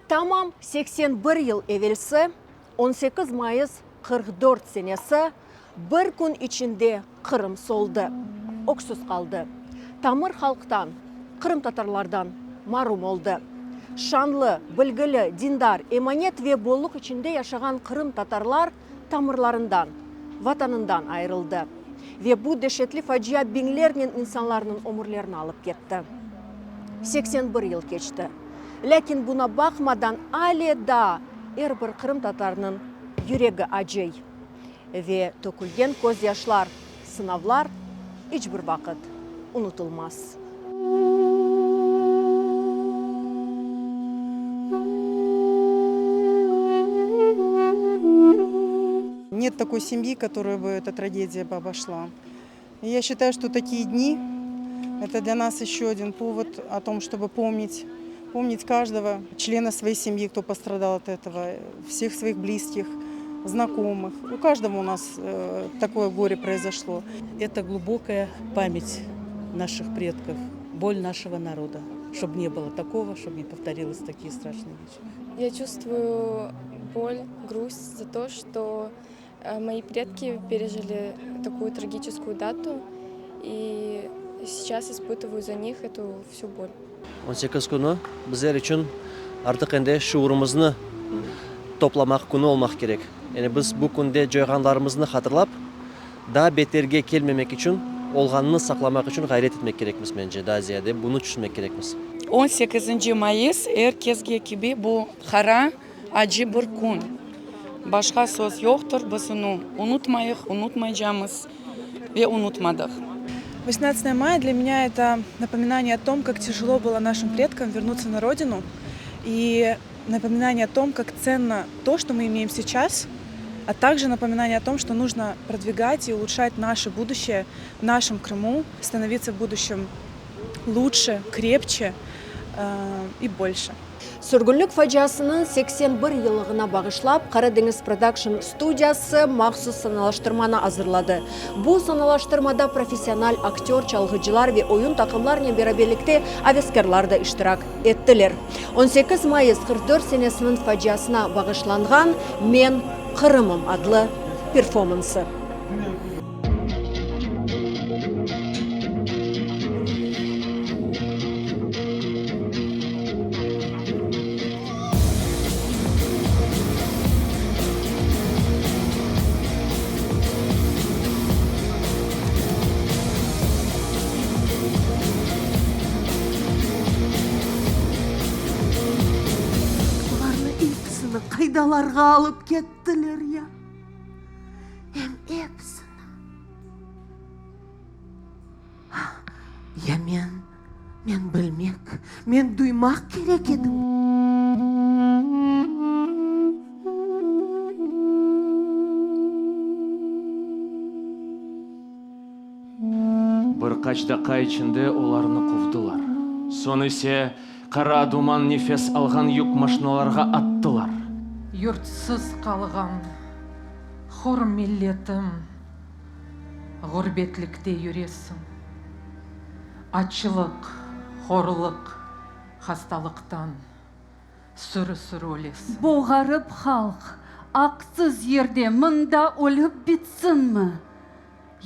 Tamam 81 yıl evelsi, 18 mayıs 44 senesi, bir kün içinde Qırım soldı, öksüz qaldı, tamır halqtan, qırımtatarlardan marum oldı. Şanlı, bilgili, dindar, emanet ve bolluq içinde yaşağan qırımtatarlar tamırlarından, Vatanından ayırıldı. Ve bu deşetli facia biñlernen insanlarnıñ ömürlerini alıp ketti. 81 yıl keçti. Lâkin buna baqmadan ale daa er bir qırımtatarnıñ yüregi acıy. Ve tökülgen közyaşlar, sınavlar iç bir vaqıt unutılmaz. Нет такой семьи, которую бы эта трагедия бы обошла. И я считаю, что такие дни – это для нас еще один повод о том, чтобы помнить, помнить каждого члена своей семьи, кто пострадал от этого, всех своих близких, знакомых. У каждого у нас э, такое горе произошло. Это глубокая память наших предков, боль нашего народа. Чтобы не было такого, чтобы не повторилось такие страшные вещи. Я чувствую боль, грусть за то, что э, мои предки пережили такую трагическую дату, и сейчас испытываю за них эту всю боль. 18 künü bizler içün artıq endi şuurımıznı toplamaq künü olmaq kerek. Yani biz bu künde coyğanlarımıznı hatırlap, daa beterge kelmemek içün, olğanını saqlamaq içün ğayret etmek kerekmiz, mence, daa ziyade bunı tüşünmek kerekmiz. On sekizinci mayıs er kesge kibi bu qara, acı bir kün. Başqa söz yoqtır, biz onı unutmayıq, unutmaycamız ve unutmadıq. Восемнадцатое мая для меня это напоминание о том, как тяжело было нашим предкам вернуться на родину, и напоминание о том, как ценно то, что мы имеем сейчас, а также напоминание о том, что нужно продвигать и улучшать наше будущее в нашем Крыму, становиться в будущем лучше, крепче и больше. Sürgünlik faciasınıñ 81 yıllığına bağışlap, Qara deñiz prodakşn studiyası mahsus sanalaştırmanı azırladı. Bu sanalaştırmada professional aktör, çalğıcılar ve oyun taqımlarnen beraberlikte aveskârlar da iştirak ettiler. 18 mayıs 44 senesiniñ faciasına bağışlanğan Men, Qırımım adlı performansı. Bularnı episini qaydalarğa alıp kettiler ya? Em episini. Ya men, men bilmek, men duymaq kerek edim. Bir qaç daqqa içinde olarnı quvdılar. Soñ ise qara duman nefes alğan yük maşinalarğa attılar. Yurtsız qalğan hor milletim, ğurbetlikte yüresiñ. Açlıq, horluq, hastalıqtan sürü-sürü ölesiñ. Bu ğarip halq aqsız yerde mında ölip bitsinmi?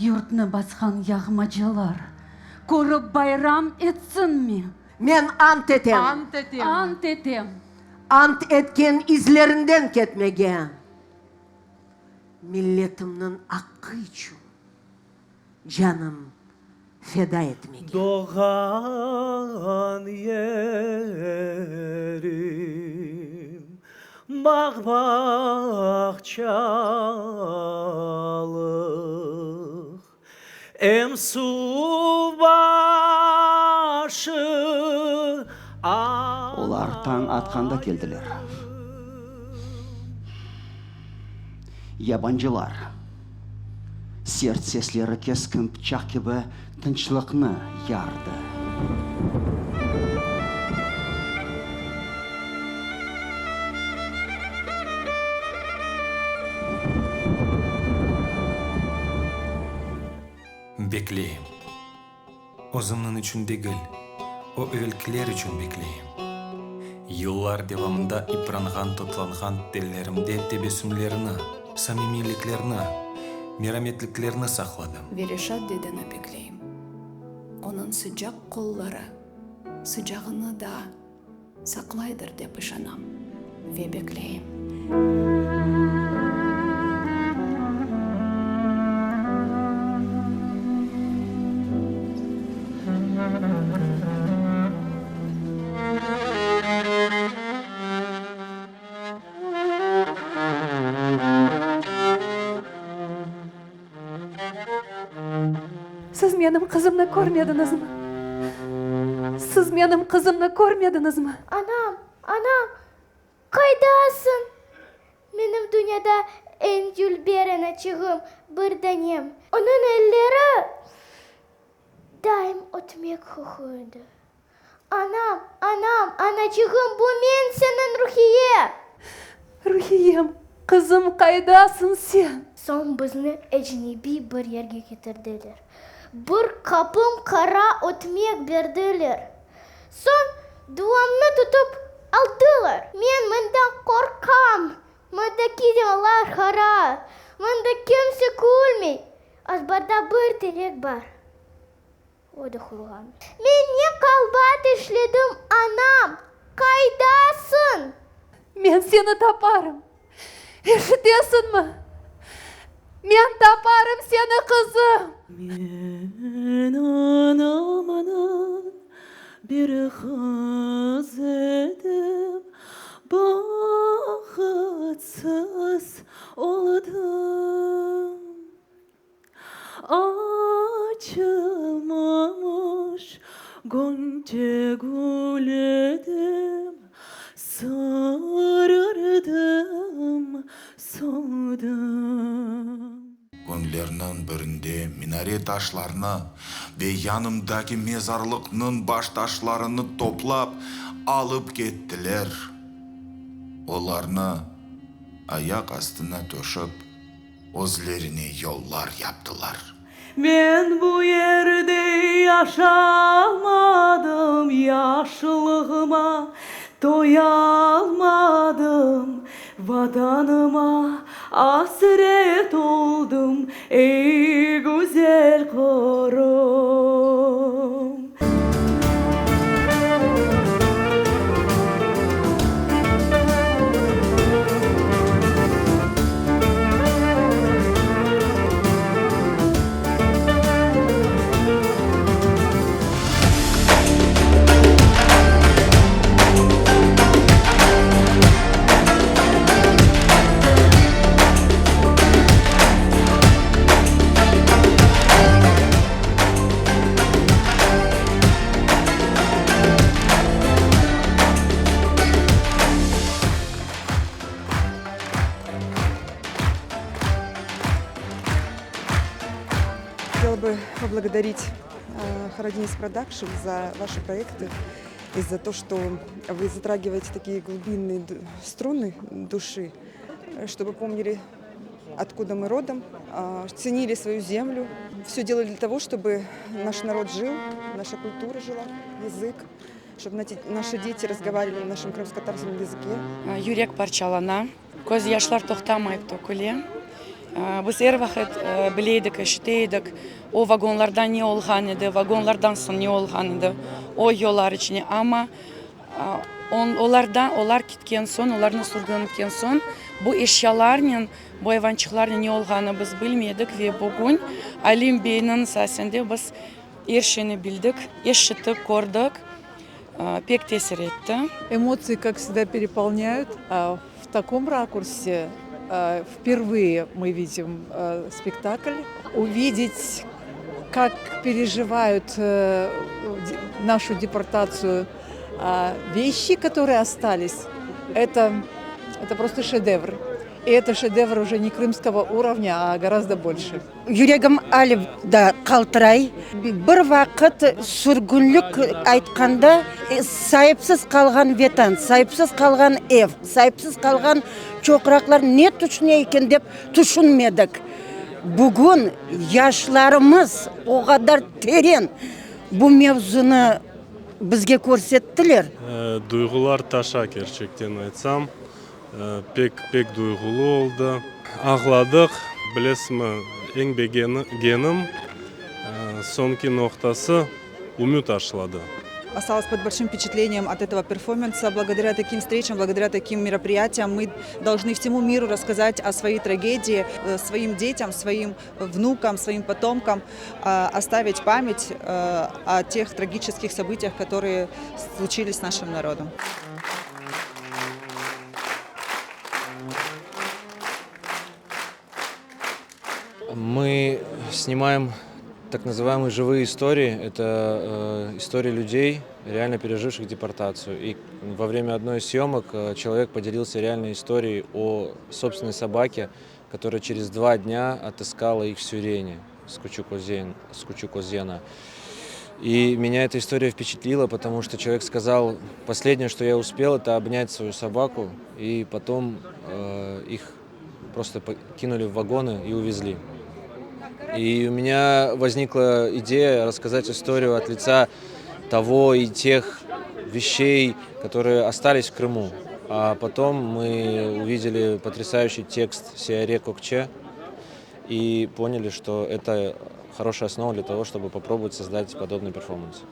Yurtnı basqan yağmacılar körip bayram etsinmi? Men ant etem. Ant etem. Ant etem. Ant etken izlerinden ketmege. Milletimniñ aqqı içün canım feda etmege. Doğğan yerim, bağ-bağçalıq, Em suv başı Olar tañ atqanda keldiler. Yabancılar. Sert sesleri keskin pıçaq kibi tınçlıqnı yardı. Bekleyim. Özümniñ içün degil, o evelkiler içün bekleyim. Yıllar devamında ipranğan, totlanğan tellerimde tebessümlerini, samimiyliklerini, merametliklerini saqladım. Ve Reşat dedeni bekleyim. Onıñ sıcaq qolları sıcağını daa saqlaydır dep işanam ve bekleyim. Siz menim qızımnı körmediñizmi? Siz menim qızımnı körmediñizmi? Anam, anam, qaydasıñ? Menim dünyada eñ dülber anaçığım, bir danem. Onıñ elleri daim ötmek qoquy edi. Anam, anam, anaçığım, bu men, seniñ Ruhiye! Ruhiyem, qızım, qaydasıñ sen? Soñ bizni ecnebiy bir yerge ketirdiler. Bir qapım qara ötmek berdiler. Soñ duamnı tutıp aldılar. Men mından qorqam, mındaki divarlar qara, mında kimse külmey, azbarda bir terek bar. O da quruğan. Men ne qalbat işledim, anam, qaydasıñ? Men seni taparım, eşitesiñmi? Men taparım seni, qızım! Men anamnıñ bir qız edim, Bahıtsız oldım. Açılmamış gonca gül edim, Sarardım, soldım. Künlerniñ birinde minare taşlarını ve yanımdaki mezarlıqnıñ baştaşlarını toplap alıp kettiler. Olarnı ayaq astına töşip, Özlerine yollar yaptılar. Men bu yerde yaşalmadım, Yaşlığıma toyalmadım, Vatanıma asret oldım, Ey, güzel Qırım! Хотела бы поблагодарить Karadeniz Production за ваши проекты и за то, что вы затрагиваете такие глубинные струны души, чтобы помнили, откуда мы родом, ценили свою землю. Все делали для того, чтобы наш народ жил, наша культура жила, язык, чтобы наши дети разговаривали на нашем крымско-татарском языке. Yürek parçalana, közyaşlar toqtamayıp töküle. Biz er vaqıt bile edik, eşite edik, o vagonlarda ne olğan edi, vagonlardan soñ ne olğan edi, o yollar içine. Amma olardan, olar ketken soñ, olarnı sürgün etken soñ, bu eşyalarnen, bu ayvançıqlarnen ne olğanını biz bilmedik ve bugün Alim beyniñ sayesinde biz er şeyni bildik, eşittik, kördik, pek tesir etti. Emotsiyi, kak vsegda, perepolnyayut. V takom rakurse vpervıye mı vidim spektakl. Uvidet, kak perejivayut naşu deportatsiyu veşçi, kotorıye ostalis, eto, eto prosto şedevr. İ eto şedevr uje ne krımskogo urovnâ, a gorazdo bolşe. Yüregim alâ da qaltıray. Bir vaqıt sürgünlik aytqanda, saipsiz qalğan Vetan, saipsiz qalğan ev, saipsiz qalğan çoqraqlar ne tüşüne eken dep tüşünmedik. Bugün yaşlarımız o qadar teren bu mevzunı. Bizge körsettiler. Duyğular taşa, kerçekten aytsam. Pek, pek duyğulı oldı. Ağladıq. Bilesizmi, eñ begengenim soñki noqtası ümüt aşladı. Осталась под большим впечатлением от этого перформанса. Благодаря таким встречам, благодаря таким мероприятиям мы должны всему миру рассказать о своей трагедии, своим детям, своим внукам, своим потомкам, оставить память о тех трагических событиях, которые случились с нашим народом. Мы снимаем так называемые живые истории. Это э, истории людей, реально переживших депортацию. И во время одной из съемок э, человек поделился реальной историей о собственной собаке, которая через два дня отыскала их в Сюрене с Кучукозен, с Кучукозена. И меня эта история впечатлила, потому что человек сказал, последнее, что я успел, это обнять свою собаку, и потом э, их просто кинули в вагоны и увезли. И у меня возникла идея рассказать историю от лица того и тех вещей, которые остались в Крыму. А потом мы увидели потрясающий текст Сеяре Кокче и поняли, что это хорошая основа для того, чтобы попробовать создать подобный перформанс.